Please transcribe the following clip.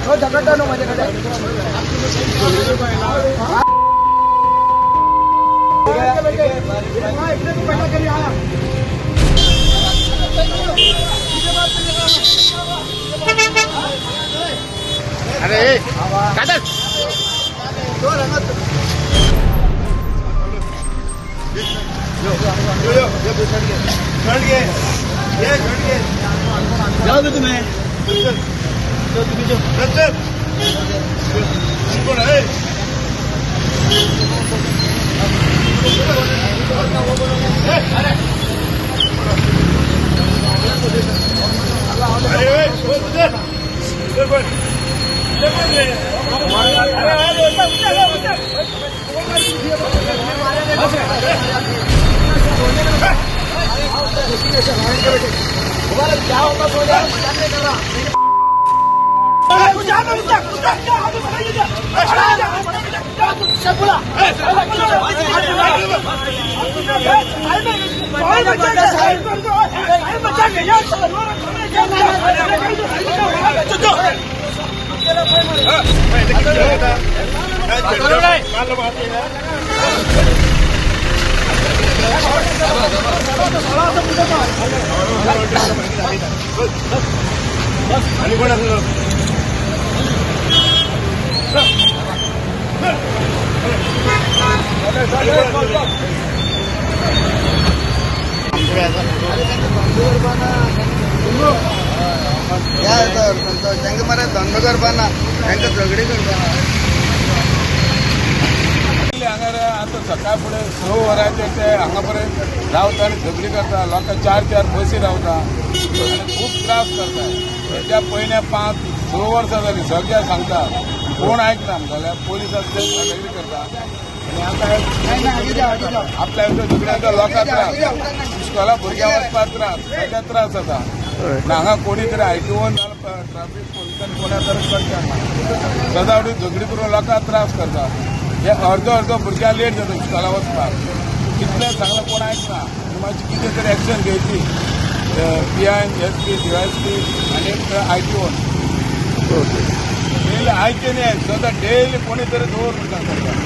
तो झगडटा न्हू म्हाजे कडेन. अरे कादर. जाऊ दे तुम्ही. क्या होगा? मजाक नहीं कर रहा. या तर संतोष, तांकां मरे धंदो करपा ना, तांकां झगडी करपा ना. हांगा आतां सकाळ फुडें 6 वरांचेर ते हांगा पर्यंत रावता आनी झगडी करता. लोकां चार चार बसी रावता आनी खूब त्रास करता. हेच्या पयले 5-6 वर्सां जालीं सगळ्या सांगता, कोण आयकना. जाल्यार पोलीस आसते, झगडी करता आनी आतां आपल्या झगड्यांचो लोकांक त्रास, इस्कोला भुरग्यांक वचपाक त्रास, सगळ्या त्रास जाता. हांगा कोणी तरी आयटीओन ट्राफीक पोलिसान कोणा तरी करचे. हांगा सदावडी झगडी करून लोकांक त्रास करता. हे अर्दो अर्दो भुरग्यांक लेट जाता इस्कोला वचपाक. कितलें सांगलां, कोण आयकना. आनी मातशी कितें तरी एक्शन घेवची पीआयन, एसपी, डीवायएसपी आनी आयटीओन. डेली आयचे न्ही, सदां डेली कोणी तरी दवर करता.